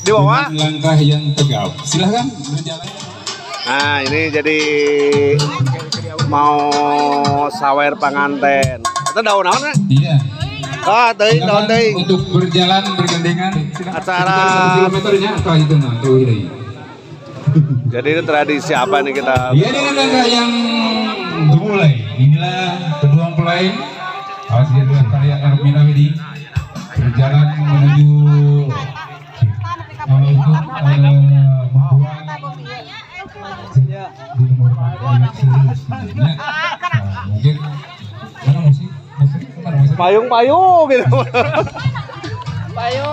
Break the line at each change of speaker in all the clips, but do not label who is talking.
Di bawah.
Dengan langkah yang tegap. Silahkan berjalan.
Nah, ini jadi mau sawer panganten. Itu daun naon ya?
Iya.
Ah, teuing daun
Silakan
teuing.
untuk berjalan bergandengan. Silakan.
Acara-
Sekitar 1 kilometernya atau itu nah, jauh dari.
Jadi ini tradisi apa nih kita?
Iya, dengan langkah yang dimulai. Inilah kedua mempelai. Awas dia dengan karya Ermina Widi berjalan menuju untuk membuang di nomor. Nah, mungkin mana musik musik mana musik?
Payung-payung gitu.
Iya.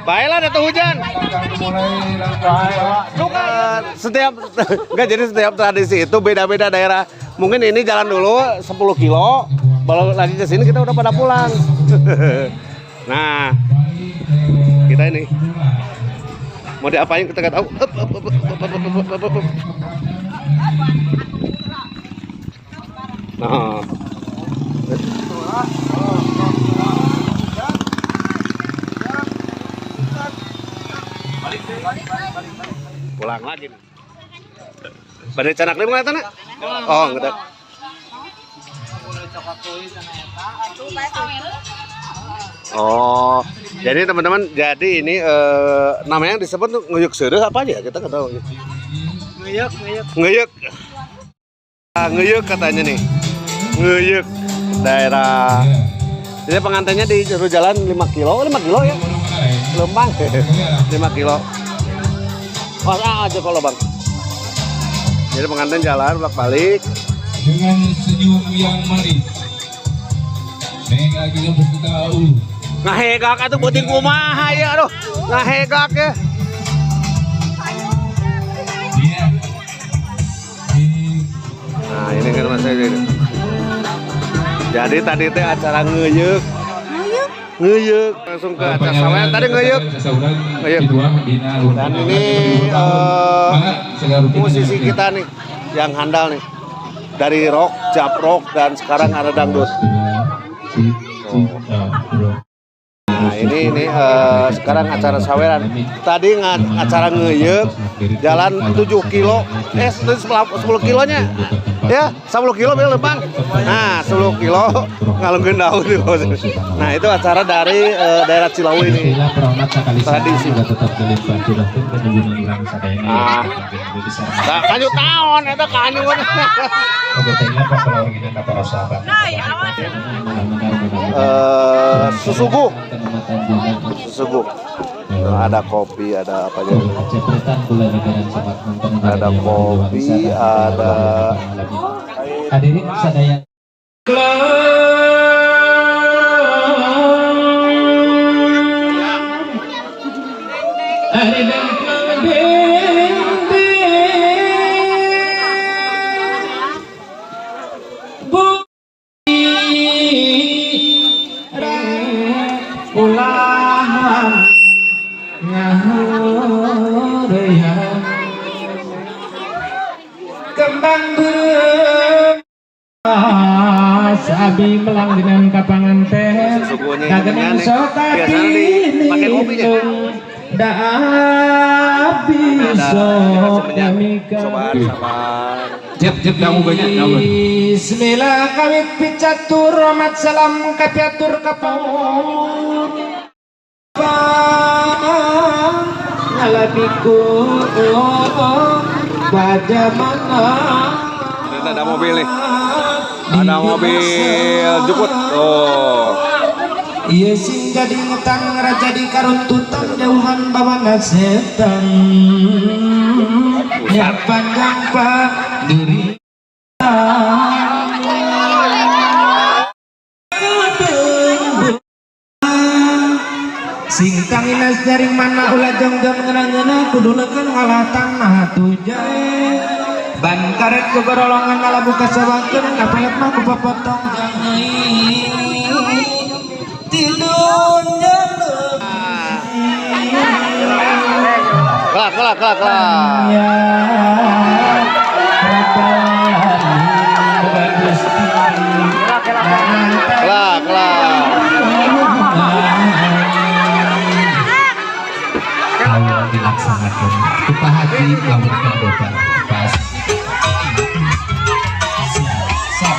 Baiklah, datang hujan.
Langkah mulai langkah.
Bukan setiap enggak, jadi setiap tradisi itu beda-beda daerah. Mungkin ini jalan dulu 10 kilo, baru lagi ke sini kita udah pada pulang. Nah, kita ini mau diapain kita nggak tahu. Up, up, up, up, up, up, up, up, up. Nah. Pulang lagi nih. Pada canak lima kelihatan? Oh, enggak. Oh, jadi teman-teman, jadi ini namanya yang disebut tuh ngeyuk seureuh apa aja kita nggak tahu.
Ngeyek, ngeyek.
Ngeyuk. Ah, ngeyuk katanya nih. Ngeyuk daerah. Jadi pengantinnya di jalan 5 kilo, 5 kilo ya. Lempang. 5 kilo. Oh, ah, aja kalau Bang. Jadi pengantin jalan bolak-balik.
Dengan senyum yang manis. Neng lagi berserta ulu.
Ngahegak atuh beuting kumaha ya aduh. Ngahegak ya.
Iya. Di
Nah, ini kan mas saya. Jadi tadi teh acara ngeyek. Ngeyek langsung ke acara sawean tadi ngeyek. Ngeyek. Dan ini musisi kita nih yang handal nih. Dari rock, jap rock dan sekarang ada dangdut. Nah, ini sekarang acara saweran. Tadi acara ngeyek jalan 7 kilo, 10 kilonya. Ya, 10 kilo bener Bang. Nah, 10 kilo ngalungkeun daun di bawah sini. Nah, itu acara dari daerah Cilawu ini. Tradisi. Ah. Nah, kanyu taon eta kanyu. Susuguh. Susuguh. Nah, ada kopi, ada apa aja. Ada kopi, ada
Hadirin sadaya.
Kembang Abi melang dengan kapanganten
Susuguhnya ini
dagangan
nih. Biasanya dipakai kopinya.
Da
Ini ada
bisa
semenyan. Cobaan sabar.
Jep jep kamu banyak kamu.
Bismillah kawit picatur rahmat salam kapiatur kapamur ngalabiku pada mana.
Ternyata ada mobil nih. Ada mobil jemput. Oh.
Iya sing jadi ngetang raja di karuntutan jauhan bawana setan. Ya panjang pak diri. Sing tanginas jaring mana ulah jongjong ngena-ngena kudu leukeun ngalah tanah tujai. Ban karet kegorolongan ngalah buka sawakeun kapelet mah ku papotong jangai. Tilunya
Kelak, kelak, kelak, kelak.
Ya
Kelak, kelak.
Dilaksanakan ku Pak Haji lamun dopa pas. Siap,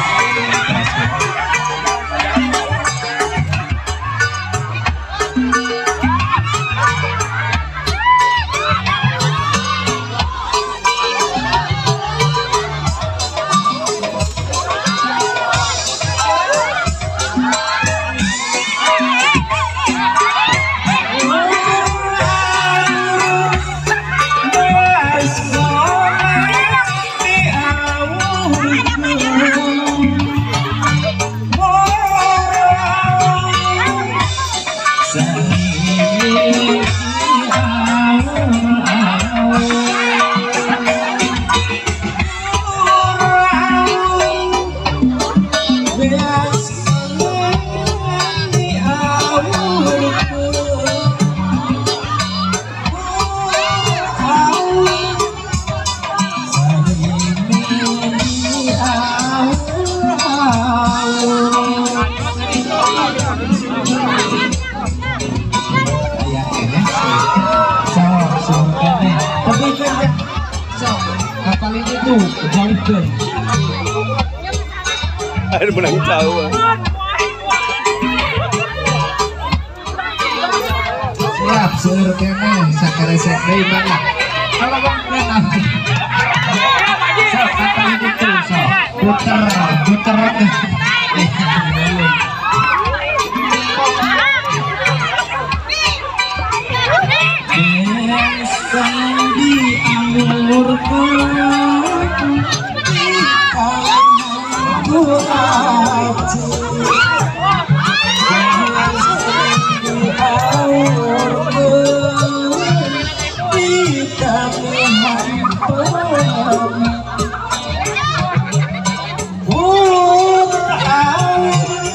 teraskeun.
Air menang jauh.
Siap, seueur keneh sakaresek deui mangga. Kalau bang sok kapalin itu sok puter puter.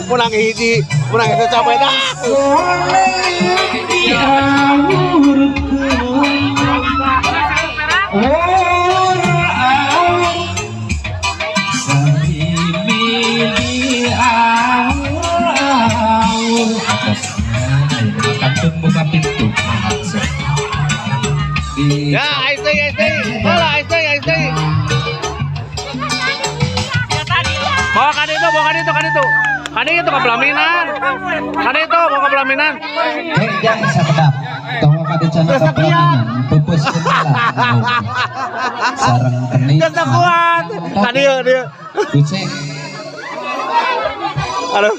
Menang hiji, menang itu capek dah. Ya, ayo, ayo, ayo, ayo. Bawa kan itu, bawa kan itu, kan itu. Kan itu ke pelaminan. Kan itu bawa ke pelaminan.
Jangan sakedap. Tong ka cana ka pelaminan. Peupeus heula. Sareng kenik.
Geus kuat. Ka dieu dieu.
Kucing.
Aduh.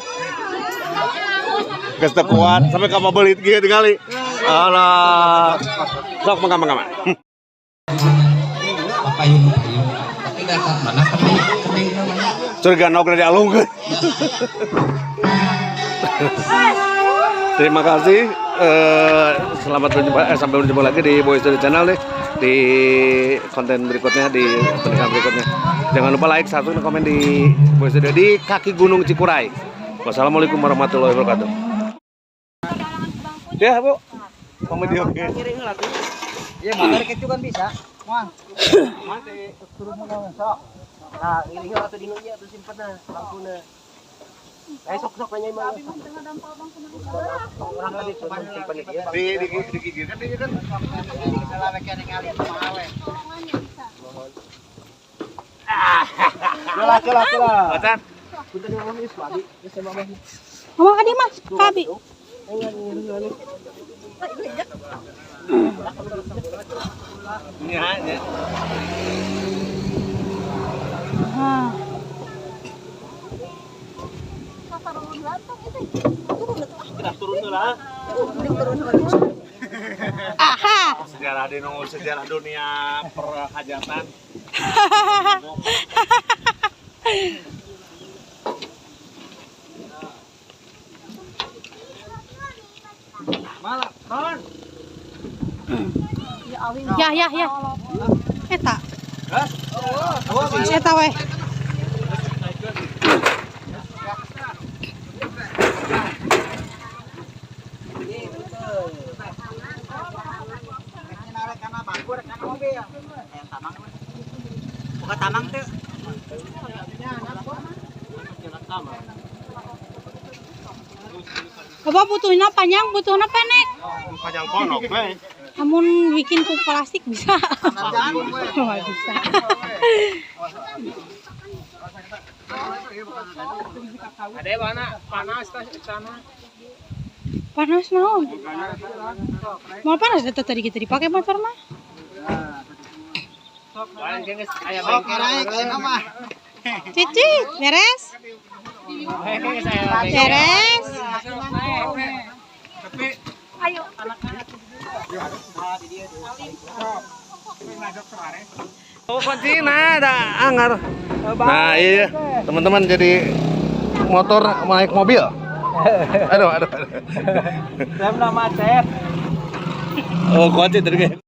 Geus teu kuat sampai ka pabelit kieu tingali. Alah. Sok mangga mangga.
Papayun payun. Tapi datang mana kening kening namanya.
Surga nog dialungkeun. Terima kasih. Selamat berjumpa, sampai berjumpa lagi di Boy Studio Channel deh, di konten berikutnya, di pernikahan berikutnya. Jangan lupa like, subscribe, dan komen di Boy Studio di kaki Gunung Cikuray. Wassalamualaikum warahmatullahi wabarakatuh. Ya, Bu. Komedi oke.
Iya, motor kecu kan bisa. Wah. Mati turun mau sok. Nah, ini atuh di nunya atuh simpen nah bangkuna. Sok sok nanya mah. Orang tadi simpen dia.
Di di kan dia kan.
Lah lah lah.
Macan.
Ngomong ka di mas, kabi.
Ini aja. Turun lah.
Aha.
Sejarah di nongol sejarah dunia perhajatan. Malah, ton.
Ya ya ya. Eta. Eta we.
Buka tamang tuh.
Bapak butuhnya panjang, butuhnya pendek.
Panjang ponok, we.
Amun bikin ku plastik bisa. Oh, bisa.
Ada mana panas tas sana.
Panas naon? Mau panas eta tadi kita dipakai motor mah. Cici, beres? Beres? Ayo.
Oh, kuncinya ada anggar. Nah, iya teman-teman, jadi motor naik mobil. Aduh, aduh, aduh.
Saya macet.
Oh, kunci tadi.